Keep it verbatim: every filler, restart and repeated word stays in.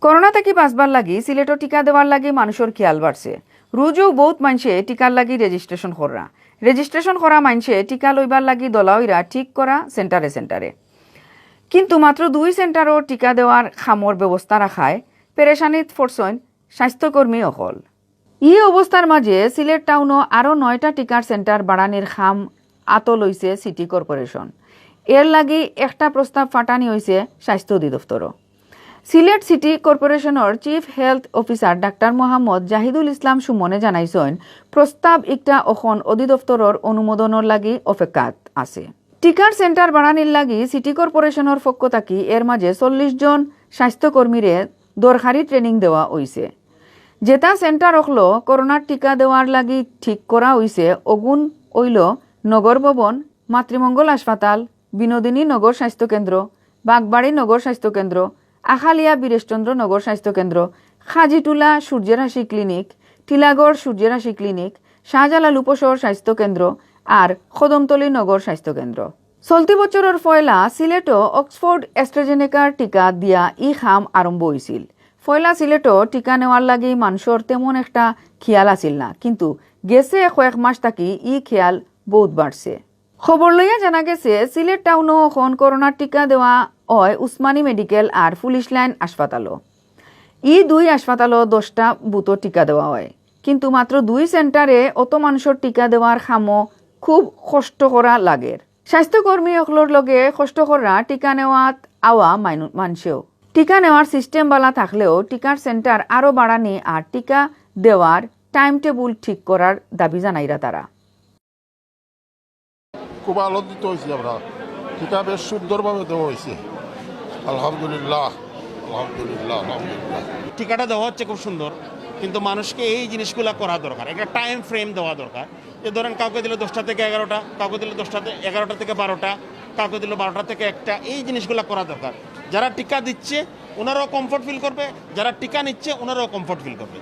করোনা থাকি বাঁচবার লাগি সিলেটো টিকা দেওয়ার লাগি মানুষর খিয়াল বাড়ছে। রুজও বউত মানষে টিকার লাগি রেজিস্ট্রেশন কররা। রেজিস্ট্রেশন করা মানষে টিকা লইবার লাগি দলা অইরা ঠিক করা সেন্টারে সেন্টারে। কিন্তু মাত্র দুই সেন্টারো টিকা দেওয়ার খামর ব্যবস্থা রাখায় পেরেশানিত পড়ছইন স্বাস্থ্যকর্মী অকল। ই অবস্থার মাঝে সিলেট টাউনো আরও নয়টা টিকার সেন্টার বাড়ানির খাম আতো লইছে সিটি কর্পোরেশন। এর লাগি একটা প্রস্তাব ফাটানি অইছে স্বাস্থ্য অধিদপ্তরও। সিলেট সিটি কর্পোরেশনর চিফ হেলথ অফিসার ডাক্তার মোহাম্মদ জাহিদুল ইসলাম সুমনে জানাইছইন, প্রস্তাব একটা অখন অধিদপ্তরর অনুমোদনর লাগি অপেক্ষাত আছে। টিকার সেন্টার বাড়ানির লাগি সিটি কর্পোরেশনর পক্ষ থাকি এর মাঝে চল্লিশ জন স্বাস্থ্যকর্মীরে দরকারি ট্রেনিং দেওয়া অইছে। যেটা সেন্টার অকলো করোনার টিকা দেওয়ার লাগি ঠিক করা অইছে, অগুন অইল নগর ভবন, মাতৃমঙ্গল হাসপাতাল, বিনোদিনী নগর স্বাস্থ্যকেন্দ্র, বাগবাড়ি নগর স্বাস্থ্যকেন্দ্র, আখালিয়া বীরেশচন্দ্র নগর স্বাস্থ্যকেন্দ্র, খাজিটুলা সূর্যরাশি ক্লিনিক, টিলাগড় সূর্যরাশি ক্লিনিক, শাহজালাল উপশহর স্বাস্থ্যকেন্দ্র আর কদমতলী নগর স্বাস্থ্যকেন্দ্র। চলতি বছরর পয়লা সিলেটো অক্সফোর্ড অ্যাস্ট্রাজেনেকার টিকা দিয়া ই খাম আরম্ভ অইছিল। পয়লা সিলেটো টিকা নেওয়ার লাগি মানষর তেমন একটা খিয়াল আছিল না, কিন্তু গেছে কয়েক মাস থাকি ই খিয়াল বউত বাড়ছে। খবর লইয়া জানা গেছে, সিলেট টাউনো অখন করোনার টিকা দেওয়া অয় উসমানী মেডিকেল আর পুলিশ লাইন হাসপাতালো। ই দুই হাসপাতালো দশটা বুথো টিকা দেওয়া অয়, কিন্তু মাত্র দুই সেন্টারে অত মানষর টিকা দেওয়ার খামো খুব কষ্ট করা লাগের। স্বাস্থ্যকর্মী অকলর লগে কষ্ট করা টিকা নেওয়াত আওয়া মাইনু-, মানষেও। টিকা নেওয়ার সিস্টেম বালা থাকলেও টিকার সেন্টার আরও বাড়ানি আর টিকা দেওয়ার টাইম টেবুল ঠিক করার দাবি জানাইরা তারা। খুব আনন্দিত হয়েছি আমরা। টিকা বেশ সুন্দরভাবে দেওয়া হয়েছে। আলহামদুলিল্লাহ, আলহামদুলিল্লাহ, আলহামদুলিল্লাহ। টিকাটা দেওয়া হচ্ছে খুব সুন্দর, কিন্তু মানুষকে এই জিনিসগুলো করা দরকার, একটা টাইম ফ্রেম দেওয়া দরকার। যে ধরেন, কাউকে দিলে দশটা থেকে এগারোটা, কাউকে দিলে দশটা থে- এগারোটা থেকে বারোটা, কাউকে দিলে বারোটা থেকে একটা। এই জিনিসগুলো করা দরকার। যারা টিকা দিচ্ছে, ওনারাও কমফোর্ট ফিল করবে, যারা টিকা নিচ্ছে, ওনারাও কমফোর্ট ফিল করবে।